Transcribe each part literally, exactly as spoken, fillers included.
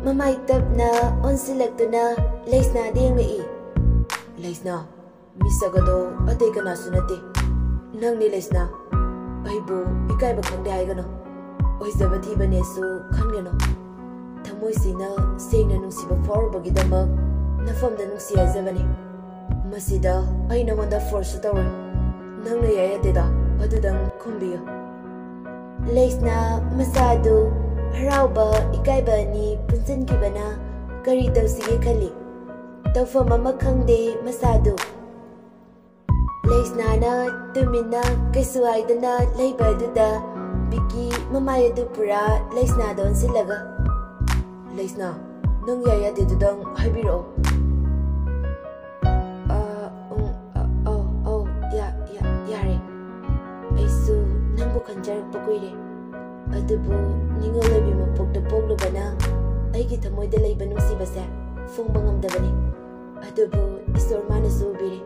ꯃꯃꯥꯏ ꯇꯞꯅ ꯑꯣꯟꯁꯤꯜꯂꯛꯇꯨꯅ ꯂꯩꯁꯅꯥꯗ ꯌꯦꯡꯂꯛꯏ꯫ "ꯂꯩꯁꯅꯥ, ꯃꯤꯁꯛ ꯑꯗꯣ ꯑꯇꯩ ꯀꯅꯥꯁꯨ ꯅꯠꯇꯦ, ꯅꯪꯅꯤ ꯂꯩꯁꯅꯥ꯫ ꯑꯩꯕꯨ ꯏꯀꯥꯏꯕ ꯈꯪꯗꯦ ꯍꯥꯏꯒꯅꯨ, ꯑꯣꯏꯖꯕ ꯊꯤꯕꯅꯦꯁꯨ ꯈꯟꯒꯅꯨ꯫ ꯊꯃꯣꯏꯁꯤꯅ ꯁꯦꯡꯅ ꯅꯨꯡꯁꯤꯕ ꯐꯥꯎꯔꯨꯕꯒꯤꯗꯃꯛ ꯅꯐꯝꯗ ꯅꯨꯡꯁꯤ ꯍꯥꯏꯖꯕꯅꯤ꯫ ꯃꯁꯤꯗ ꯑꯩ ꯅꯉꯣꯟꯗ ꯐꯣꯔꯁꯁꯨ ꯇꯧꯔꯣꯏ꯫ ꯅꯪꯅ ꯌꯥꯏ ꯌꯥꯗꯦꯗ ꯑꯗꯨꯗꯪ ꯈꯨꯝꯕꯤꯌꯨ꯫" ꯂꯩꯁꯅꯥ ꯃꯁꯥꯗꯨ ꯍꯔꯥꯎꯕ ꯏꯀꯥꯏꯕ ꯑꯅꯤ ꯄꯨꯟꯁꯤꯟꯈꯤꯕꯅ ꯀꯔꯤ ꯇꯧꯁꯤꯒꯦ ꯈꯜꯂꯤ꯫ ꯇꯧꯐꯝ ꯑꯃ ꯈꯪꯗꯦ ꯃꯁꯥꯗꯨ꯫ ꯂꯩꯁꯅꯥꯅ ꯇꯨꯃꯤꯟꯅ ꯀꯩꯁꯨ ꯍꯥꯏꯗꯅ ꯂꯩꯕ ꯑꯗꯨꯗ ꯕꯤꯀꯤ ꯃꯃꯥꯏ ꯑꯗꯨ ꯄꯨꯔꯥ ꯂꯩꯁꯅꯥꯗ ꯑꯣꯟꯁꯤꯜꯂꯒ, "ꯂꯩꯁꯅꯥ, ꯅꯪ ꯌꯥꯏ ꯌꯥꯗꯦꯗꯨꯗꯪ ꯍꯥꯏꯕꯤꯔꯛꯑꯣ꯫" "ꯑ, ꯎꯝ, ꯑ, ꯑꯧ, ꯑꯧ, ꯌꯥ-, ꯌꯥ-, ꯌꯥꯔꯦ꯫ ꯑꯩꯁꯨ ꯅꯪꯕꯨ ꯈꯟꯖꯔꯛꯄ ꯀꯨꯏꯔꯦ꯫ ꯑꯗꯨꯕꯨ ꯅꯤꯡꯉꯣꯜ ꯑꯣꯏꯕꯤ ꯃꯄꯣꯛꯇ ꯄꯣꯛꯂꯨꯕꯅ ꯑꯩꯒꯤ ꯊꯃꯣꯏꯗ ꯂꯩꯕ ꯅꯨꯡꯁꯤꯕꯁꯦ ꯐꯣꯡꯕ ꯉꯝꯗꯕꯅꯤ꯫ ꯑꯗꯨꯕꯨ ꯏꯁꯣꯔ ꯃꯥꯅꯁꯨ ꯎꯕꯤꯔꯦ꯫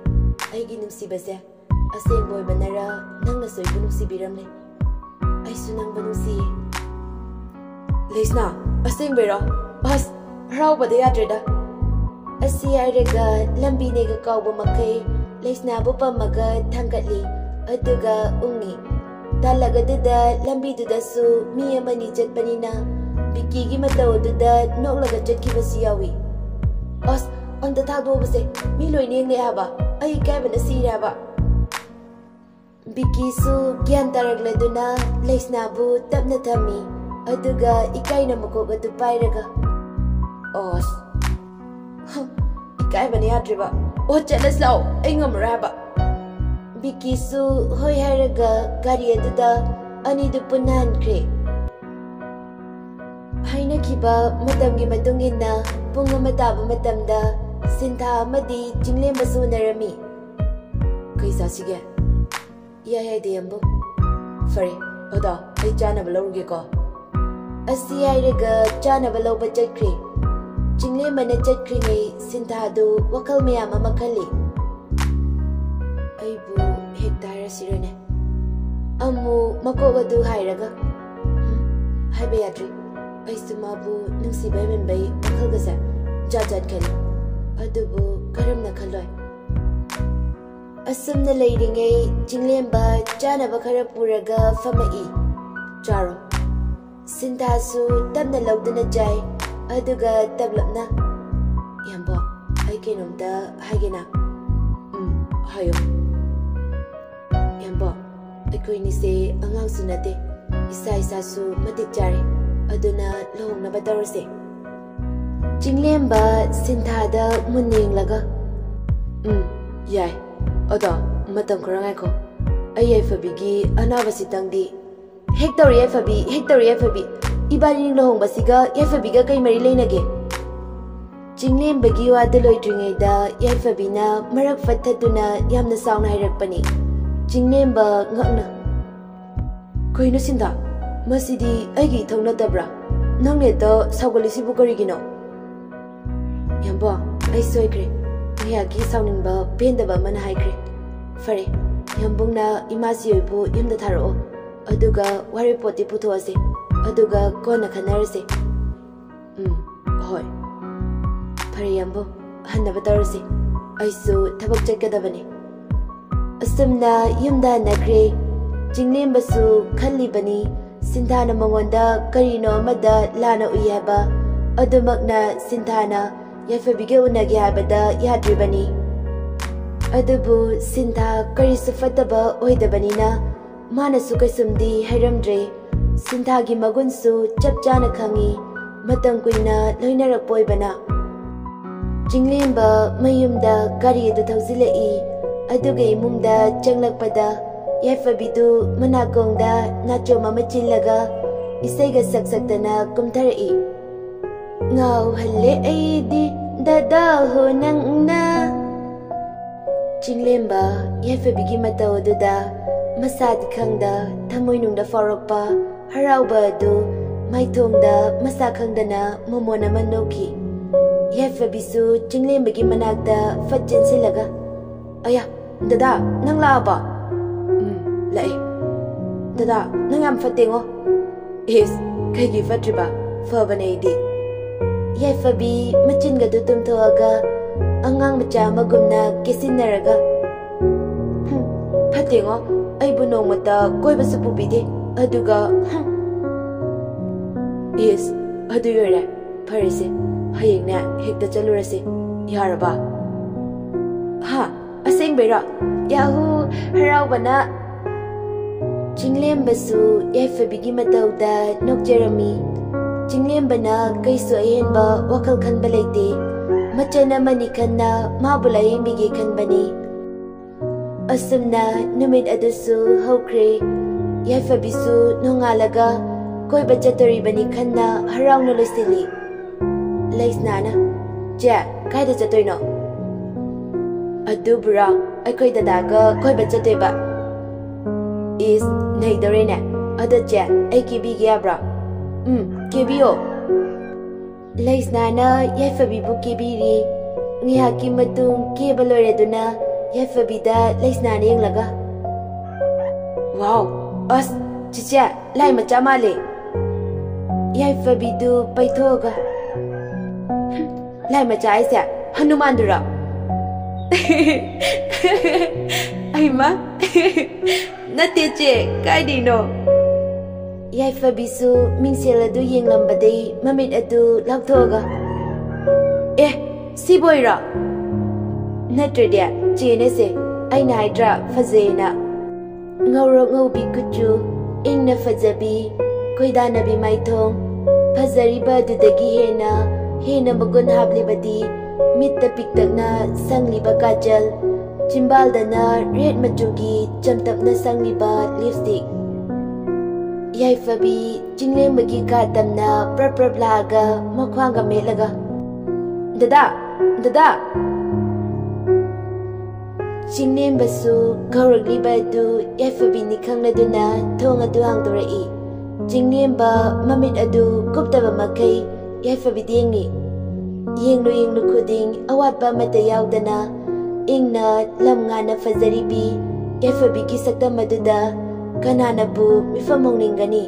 ꯑꯩꯒꯤ ꯅꯨꯡꯁꯤꯕꯁꯦ ꯑꯁꯦꯡꯕ ꯑꯣꯏꯕꯅꯔ ꯅꯪꯅꯁꯨ ꯑꯩꯕꯨ ꯅꯨꯡꯁꯤꯕꯤꯔꯝꯂꯦ꯫ ꯑꯩꯁꯨ ꯅꯪꯕꯨ ꯅꯨꯡꯁꯤꯌꯦ꯫" "ꯂꯩꯁꯅꯥ, ꯑꯁꯦꯡꯕꯩꯔꯣ? ꯑꯁ, ꯍꯔꯥꯎꯕꯗ ꯌꯥꯗ꯭ꯔꯦꯗ꯫" ꯑꯁꯤ ꯍꯥꯏꯔꯒ ꯂꯝꯕꯤꯅꯦꯒ ꯀꯥꯎꯕ ꯃꯈꯩ ꯂꯩꯁꯅꯥꯕꯨ ꯄꯝꯃꯒ ꯊꯥꯡꯒꯠꯂꯤ, ꯑꯗꯨꯒ ꯎꯪꯉꯤ꯫ ꯇꯥꯂꯛ ꯑꯗꯨꯗ ꯂꯝꯕꯤꯗꯨꯗꯁꯨ ꯃꯤ ꯑꯃꯅꯤ ꯆꯠꯄꯅꯤꯅ ꯕꯤꯀꯤꯒꯤ ꯃꯇꯧ ꯑꯗꯨꯗ ꯅꯣꯛꯂꯒ ꯆꯠꯈꯤꯕꯁꯨ ꯌꯥꯎꯏ꯫ "ꯑꯁ, ꯑꯝꯇ ꯊꯥꯗꯣꯛꯑꯣꯕꯁꯦ, ꯃꯤ ꯂꯣꯏꯅ ꯌꯦꯡꯂꯛꯑꯦ ꯍꯥꯏꯕ, ꯑꯩ ꯏꯀꯥꯏꯕꯅ ꯁꯤꯔꯦ ꯍꯥꯏꯕ꯫" ꯕꯤꯀꯤꯁꯨ ꯒ꯭ꯌꯥꯟ ꯇꯥꯔꯛꯂꯗꯨꯅ ꯂꯩꯁꯅꯥꯕꯨ ꯇꯞꯅ ꯊꯝꯃꯤ, ꯑꯗꯨꯒ ꯏꯀꯥꯏꯅ ꯃꯀꯣꯛ ꯑꯗꯨ ꯄꯥꯏꯔꯒ, "ꯑꯁ, ꯍ, ꯏꯀꯥꯏꯕꯅ ꯌꯥꯗ꯭ꯔꯤꯕ꯫ ꯑꯣ, ꯆꯠꯂꯁꯤ ꯂꯥꯛꯑꯣ, ꯑꯩ ꯉꯝꯃꯔꯣꯏ ꯍꯥꯏꯕ꯫" ꯕꯤꯀꯤꯁꯨ ꯍꯣꯏ ꯍꯥꯏꯔꯒ ꯒꯥꯔꯤ ꯑꯗꯨꯗ ꯑꯅꯤꯗꯨ ꯄꯨꯟꯅ ꯍꯟꯈ꯭ꯔꯦ꯫ ꯍꯥꯏꯅꯈꯤꯕ ꯃꯇꯝꯒꯤ ꯃꯇꯨꯡ ꯏꯟꯅ ꯄꯨꯡ ꯑꯃ ꯇꯥꯕ ꯃꯇꯝꯗ ꯁꯤꯟꯊꯥ ꯑꯃꯗꯤ ꯆꯤꯡꯂꯦꯝꯕꯁꯨ ꯎꯅꯔꯝꯃꯤ꯫ "ꯀꯩ ꯆꯥꯁꯤꯒꯦ?" "ꯏꯌꯥ ꯌꯥꯏꯗꯦ, ꯌꯥꯝꯕꯨꯡ꯫" "ꯐꯔꯦ, ꯑꯗꯣ ꯑꯩ ꯆꯥꯅꯕ ꯂꯧꯔꯨꯒꯦꯀꯣ꯫" ꯑꯁꯤ ꯍꯥꯏꯔꯒ ꯆꯥꯅꯕ ꯂꯧꯕ ꯆꯠꯈ꯭ꯔꯦ꯫ ꯆꯤꯡꯂꯦꯝꯕꯅ ꯆꯠꯈ꯭ꯔꯤꯉꯩ ꯁꯤꯟꯊꯥꯗꯨ ꯋꯥꯈꯜ ꯃꯌꯥꯝ ꯑꯃ ꯈꯜꯂꯤ꯫ "ꯑꯩꯕꯨ ꯍꯦꯛꯇ ꯍꯥꯏꯔꯁꯤꯔꯅꯦ?" ꯑꯃꯨꯛ ꯃꯀꯣꯛ ꯑꯗꯨ ꯍꯥꯏꯔꯒ, "ꯎꯝ, ꯍꯥꯏꯕ ꯌꯥꯗ꯭ꯔꯤ꯫ ꯑꯩꯁꯨ ꯃꯥꯕꯨ ꯅꯨꯡꯁꯤꯕ ꯍꯦꯟꯃꯟꯕꯩ ꯋꯥꯈꯜꯒꯁꯦ ꯖꯥꯠ ꯖꯥꯠ ꯈꯜꯂꯤ꯫ ꯑꯗꯨꯕꯨ ꯀꯔꯝꯅ ꯈꯜꯂꯣꯏ? ꯑꯁꯨꯝꯅ ꯂꯩꯔꯤꯉꯩ ꯆꯤꯡꯂꯦꯝꯕ ꯆꯥꯅꯕ ꯈꯔ ꯄꯨꯔꯒ ꯐꯝꯃꯛꯏ꯫ ꯆꯥꯔꯣ꯫ ꯁꯤꯟꯊꯥꯁꯨ ꯇꯞꯅ ꯂꯧꯗꯨꯅ ꯆꯥꯏ, ꯑꯗꯨꯒ ꯇꯞꯂꯞꯅ, "ꯏꯌꯥꯝꯕꯣ, ꯑꯩ ꯀꯩꯅꯣꯝꯇ ꯍꯥꯏꯒꯦꯅ?" "ꯎꯝ, ꯍꯥꯏꯌꯣ꯫" "ꯏꯌꯥꯝꯕꯣ, ꯑꯩꯈꯣꯏꯅꯤꯁꯦ ꯑꯉꯥꯡꯁꯨ ꯅꯠꯇꯦ, ꯏꯁꯥ ꯏꯁꯥꯁꯨ ꯃꯇꯤꯛ ꯆꯥꯔꯦ, ꯑꯗꯨꯅ ꯂꯨꯍꯣꯡꯅꯕ ꯇꯧꯔꯁꯦ꯫" ꯆꯤꯡꯂꯦꯝꯕ ꯁꯤꯟꯊꯥꯗ ꯃꯨꯟꯅ ꯌꯦꯡꯂꯒ, "ꯎꯝ, ꯌꯥꯏ꯫ ꯑꯗꯣ ꯃꯇꯝ ꯈꯔ ꯉꯥꯏꯈꯣ, ꯑꯩ ꯌꯥꯏꯐꯕꯤꯒꯤ ꯑꯅꯥꯕꯁꯤꯇꯪꯗꯤ꯫" "ꯍꯦꯛ ꯇꯧꯔꯦ ꯌꯥꯏꯐꯕꯤ, ꯍꯦꯛ ꯇꯧꯔꯦ ꯌꯥꯏꯐꯕꯤ꯫ ꯏꯕꯥꯅꯤ ꯂꯨꯍꯣꯡꯕꯁꯤꯒ ꯌꯥꯏꯐꯕꯤꯒ ꯀꯩ ꯃꯔꯤ ꯂꯩꯅꯒꯦ?" ꯆꯤꯡꯂꯦꯝꯕꯒꯤ ꯋꯥꯗꯨ ꯂꯣꯏꯗ꯭ꯔꯤꯉꯩꯗ ꯌꯥꯏꯐꯕꯤꯅ ꯃꯔꯛ ꯐꯠꯊꯠꯇꯨꯅ ꯌꯥꯝꯅ ꯆꯥꯎꯅ ꯍꯥꯏꯔꯛꯄꯅꯤ꯫ ꯆꯤꯡꯂꯦꯝꯕ ꯉꯛꯅ, "ꯀꯩꯅꯣ ꯁꯤꯟꯊꯥ? ꯃꯁꯤꯗꯤ ꯑꯩꯒꯤ ꯏꯊꯧ ꯅꯠꯇꯕ꯭ꯔꯥ? ꯅꯪꯅ ꯍꯦꯛꯇ ꯁꯥꯎꯒꯠꯂꯤꯁꯤꯕꯨ ꯀꯔꯤꯒꯤꯅꯣ?" "ꯌꯥꯝꯕꯣ, ꯑꯩ ꯁꯣꯏꯈ꯭ꯔꯦ꯫ ꯉꯥꯏꯍꯥꯛꯀꯤ ꯁꯥꯎꯅꯤꯡꯕ ꯄꯦꯟꯗꯕ ꯑꯃꯅ ꯍꯥꯏꯈ꯭ꯔꯦ꯫ ꯐꯔꯦ, ꯌꯥꯝꯕꯨꯡꯅ ꯏꯃꯥꯁꯤ ꯑꯣꯏꯕꯨ ꯌꯨꯝꯗ ꯊꯥꯔꯛꯑꯣ꯫ ꯑꯗꯨꯒ ꯋꯥꯔꯦꯞ ꯄꯣꯠꯇꯤ ꯄꯨꯊꯣꯛꯑꯁꯦ꯫ ꯑꯗꯨꯒ ꯀꯣꯟꯅ ꯈꯟꯅꯔꯁꯦ꯫" "ꯎꯝ, ꯍꯣꯏ꯫ ꯐꯔꯦ ꯌꯥꯝꯕꯨꯡ, ꯍꯟꯅꯕ ꯇꯧꯔꯁꯤ꯫ ꯑꯩꯁꯨ ꯊꯕꯛ ꯆꯠꯀꯗꯕꯅꯤ꯫" ꯑꯁꯨꯝꯅ ꯌꯨꯝꯗ ꯍꯟꯅꯈ꯭ꯔꯦ꯫ ꯆꯤꯡꯂꯦꯝꯕꯁꯨ ꯈꯜꯂꯤꯕꯅꯤ, ꯁꯤꯟꯊꯥꯅ ꯃꯉꯣꯟꯗ ꯀꯔꯤꯅꯣ ꯑꯃꯗ ꯂꯥꯟꯅ ꯎꯏ ꯍꯥꯏꯕ꯫ ꯑꯗꯨꯃꯛꯅ ꯁꯤꯟꯊꯥꯅ ꯌꯥꯏꯐꯕꯤꯒ ꯎꯅꯒꯦ ꯍꯥꯏꯕꯗ ꯌꯥꯗ꯭ꯔꯤꯕꯅꯤ꯫ ꯑꯗꯨꯕꯨ ꯁꯤꯟꯊꯥ ꯀꯔꯤꯁꯨ ꯐꯠꯇꯕ ꯑꯣꯏꯗꯕꯅꯤꯅ ꯃꯥꯅꯁꯨ ꯀꯩꯁꯨꯝꯗꯤ ꯍꯥꯏꯔꯝꯗ꯭ꯔꯦ꯫ ꯁꯤꯟꯊꯥꯒꯤ ꯃꯒꯨꯟꯁꯨ ꯆꯞ ꯆꯥꯅ ꯈꯪꯏ, ꯃꯇꯝ ꯀꯨꯏꯅ ꯂꯣꯏꯅꯔꯛꯄ ꯑꯣꯏꯕꯅ꯫ ꯆꯤꯡꯂꯦꯝꯕ ꯃꯌꯨꯝꯗ ꯒꯥꯔꯤ ꯑꯗꯨ ꯊꯧꯖꯤꯜꯂꯛꯏ꯫ ꯑꯗꯨꯒ ꯏꯃꯨꯡꯗ ꯆꯪꯂꯛꯄꯗ ꯌꯥꯏꯐꯕꯤꯗꯨ ꯃꯅꯥꯀꯣꯡꯗ ꯅꯥꯆꯣꯝ ꯑꯃ ꯆꯤꯜꯂꯒ ꯏꯁꯩꯒ ꯁꯛꯁꯛꯇꯅ ꯀꯨꯝꯊꯔꯛꯏ꯫ "ꯉꯥꯎꯍꯜꯂꯦ ꯑꯩꯗꯤ ꯗꯗꯥ ꯍꯣ ꯅꯪꯅ꯫" ꯆꯤꯡꯂꯦꯝꯕ ꯌꯥꯏꯐꯕꯤꯒꯤ ꯃꯇꯧ ꯑꯗꯨꯗ ꯃꯁꯥꯗꯤ ꯈꯪꯗ ꯊꯃꯣꯏꯅꯨꯡꯗ ꯐꯥꯎꯔꯛꯄ ꯍꯔꯥꯎꯕ ꯑꯗꯨ ꯃꯥꯏꯊꯣꯡꯗ ꯃꯁꯥ ꯈꯪꯗꯅ ꯃꯣꯃꯣꯟ ꯑꯃ ꯅꯣꯛꯈꯤ꯫ ꯌꯥꯏꯐꯕꯤꯁꯨ ꯆꯤꯡꯂꯦꯝꯕꯒꯤ ꯃꯅꯥꯛꯇ ꯐꯠ ꯆꯦꯟꯁꯤꯜꯂꯒ, "ꯑꯌꯥ, ꯗꯗꯥ, ꯅꯪ ꯂꯥꯛꯑꯕꯣ?" "ꯎꯝ, ꯂꯥꯛꯑꯦ꯫ ꯗꯗꯥ, ꯅꯪ ꯌꯥꯝ ꯐꯠꯇꯦꯉꯣ꯫" "ꯏꯁ, ꯀꯩꯒꯤ ꯐꯠꯇ꯭ꯔꯤꯕ? ꯐꯕꯅꯦ ꯑꯩꯗꯤ꯫ ꯌꯥꯏꯐꯕꯤ ꯃꯆꯤꯟꯒꯗꯨ ꯇꯨꯝꯊꯣꯛꯑꯒ ꯑꯉꯥꯡ ꯃꯆꯥ ꯑꯃꯒꯨꯝꯅ ꯀꯦꯁꯤꯟꯅꯔꯒ, "ꯍꯨꯝ, ꯐꯠꯇꯦꯉꯣ, ꯑꯩꯕꯨ ꯅꯣꯡꯃꯇ ꯀꯣꯏꯕꯁꯨ ꯄꯨꯕꯤꯗꯦ, ꯑꯗꯨꯒ, ꯍꯨꯝ꯫ ꯏꯁ, ꯑꯗꯨ ꯑꯣꯏꯔꯦ, ꯐꯔꯦꯁꯦ, ꯍꯌꯦꯡꯅꯦ ꯍꯦꯛꯇ ꯆꯠꯂꯨꯔꯁꯦ, ꯌꯥꯔꯕ?" "ꯍꯥ? ꯑꯁꯦꯡꯕꯩꯔꯣ? ꯌꯥꯍꯨ, ꯍꯔꯥꯎꯕꯅ!" ꯆꯤꯡꯂꯦꯝꯕꯁꯨ ꯌꯥꯏꯐꯕꯤꯒꯤ ꯃꯇꯧꯗ ꯅꯣꯛꯆꯔꯝꯃꯤ꯫ ꯆꯤꯡꯂꯦꯝꯕꯅ ꯀꯩꯁꯨ ꯑꯍꯦꯟꯕ ꯋꯥꯈꯜ ꯈꯟꯕ ꯂꯩꯇꯦ꯫ ꯃꯆꯟ ꯑꯃꯅꯤ ꯈꯟꯅ ꯃꯥꯕꯨ ꯂꯥꯌꯦꯡꯕꯤꯒꯦ ꯈꯟꯕꯅꯤ꯫ ꯑꯁꯨꯝꯅ ꯅꯨꯃꯤꯠ ꯑꯗꯨꯁꯨ ꯍꯧꯈ꯭ꯔꯦ꯫ ꯌꯥꯏꯐꯕꯤꯁꯨ ꯅꯣꯡꯉꯥꯜꯂꯒ ꯀꯣꯏꯕ ꯆꯠꯇꯣꯔꯤꯕꯅꯤ ꯈꯟꯅ ꯍꯔꯥꯎꯅ ꯂꯣꯏꯁꯤꯜꯂꯤ꯫ ꯂꯩꯁꯅꯥꯅ, "ꯆꯦ, ꯀꯥꯏꯗ ꯆꯠꯇꯣꯏꯅꯣ?" "ꯑꯗꯨꯕꯨꯔꯣ, ꯑꯩꯈꯣꯏ ꯗꯗꯥꯒ ꯀꯣꯏꯕ ꯆꯠꯇꯣꯏꯕ꯫" "ꯏꯁ, ꯅꯩꯗꯧꯔꯦꯅꯦ꯫ ꯑꯗꯣ ꯆꯦ, ꯑꯩ ꯀꯦꯕꯤꯒꯦ ꯌꯥꯕ꯭ꯔꯣ?" "ꯎꯝ, ꯀꯦꯕꯤꯌꯣ꯫" ꯂꯩꯁꯅꯥꯅ ꯌꯥꯏꯐꯕꯤꯕꯨ ꯀꯦꯕꯤꯔꯤ꯫ ꯉꯥꯏꯍꯥꯛꯀꯤ ꯃꯇꯨꯡ ꯀꯦꯕ ꯂꯣꯏꯔꯗꯨꯅ ꯌꯥꯏꯐꯕꯤꯗ ꯂꯩꯁꯅꯥꯅ ꯌꯦꯡꯂꯒ, "ꯋꯥꯎ, ꯑꯁ, ꯆꯤꯆꯦ, ꯂꯥꯏ ꯃꯆꯥ ꯃꯥꯜꯂꯦ꯫" ꯌꯥꯏꯐꯕꯤꯗꯨ ꯄꯩꯊꯣꯛꯑꯒ, "ꯂꯥꯏ ꯃꯆꯥ ꯍꯥꯏꯁꯦ ꯍꯅꯨꯃꯥꯟꯗꯨꯔꯣ?" "ꯑꯩꯃ, ꯅꯠꯇꯦ ꯆꯦ, ꯀꯥꯏꯗꯩꯅꯣ?" ꯌꯥꯏꯐꯕꯤꯁꯨ ꯃꯤꯡꯁꯦꯜ ꯑꯗꯨ ꯌꯦꯡꯂꯝꯕꯗꯩ ꯃꯃꯤꯠ ꯑꯗꯨ ꯂꯥꯎꯊꯣꯛꯑꯒ, "ꯑꯦ, ꯁꯤꯕꯣꯏꯔꯣ? ꯅꯠꯇ꯭ꯔꯗꯤ ꯆꯦꯅꯦꯁꯦ, ꯑꯩꯅ ꯍꯥꯏꯗ꯭ꯔꯥ ꯐꯖꯩꯅ?" ꯉꯧꯔꯣꯛ ꯉꯧꯕꯤ ꯀꯨꯆꯨ, ꯏꯪꯅ ꯐꯖꯕꯤ, ꯈꯣꯏꯗꯥꯅꯕꯤ ꯃꯥꯏꯊꯣꯡ, ꯐꯖꯔꯤꯕ ꯑꯗꯨꯗꯒꯤ ꯍꯦꯟꯅ, ꯍꯦꯟꯅ ꯃꯒꯨꯟ ꯍꯥꯞꯂꯤꯕꯗꯤ ꯃꯤꯠꯇ ꯄꯤꯛꯇꯛꯅ ꯁꯪꯂꯤꯕ ꯀꯥꯖꯜ, ꯆꯤꯝꯕꯥꯜꯗꯅ ꯔꯦꯠ ꯃꯆꯨꯒꯤ ꯆꯝꯇꯞꯅ ꯁꯪꯂꯤꯕ ꯂꯤꯞꯁꯇꯤꯛ꯫ ꯌꯥꯏꯐꯕꯤ ꯆꯤꯡꯂꯦꯝꯕꯒꯤ ꯀꯥ ꯇꯝꯅ ꯄ꯭ꯔꯞ ꯄ꯭ꯔꯞ ꯂꯥꯛꯑꯒ ꯃꯈ꯭ꯋꯥꯡꯒ ꯃꯦꯠꯂꯒ, "ꯗꯗꯥ! ꯗꯗꯥ!" ꯆꯤꯡꯂꯦꯝꯕꯁꯨ ꯀꯧꯔꯛꯂꯤꯕ ꯑꯗꯨ ꯌꯥꯏꯐꯕꯤꯅꯤ ꯈꯪꯂꯗꯨꯅ ꯊꯣꯡ ꯑꯗꯨ ꯍꯥꯡꯗꯣꯔꯛꯏ꯫ ꯆꯤꯡꯂꯦꯝꯕ ꯃꯃꯤꯠ ꯑꯗꯨ ꯀꯨꯞꯇꯕ ꯃꯈꯩ ꯌꯥꯏꯐꯕꯤꯗ ꯌꯦꯡꯏ꯫ ꯌꯦꯡꯂꯨ ꯌꯦꯡꯂꯨ ꯈꯨꯗꯤꯡ ꯑꯋꯥꯠꯄ ꯑꯃꯠꯇ ꯌꯥꯎꯗꯅ ꯏꯪꯅ ꯂꯝ ꯉꯥꯟꯅ ꯐꯖꯔꯤꯕꯤ ꯌꯥꯏꯐꯕꯤꯒꯤ ꯁꯛꯇꯝ ꯑꯗꯨꯗ ꯀꯅꯥꯅꯕꯨ ꯃꯤꯐꯝ ꯍꯣꯡꯅꯤꯡꯒꯅꯤ?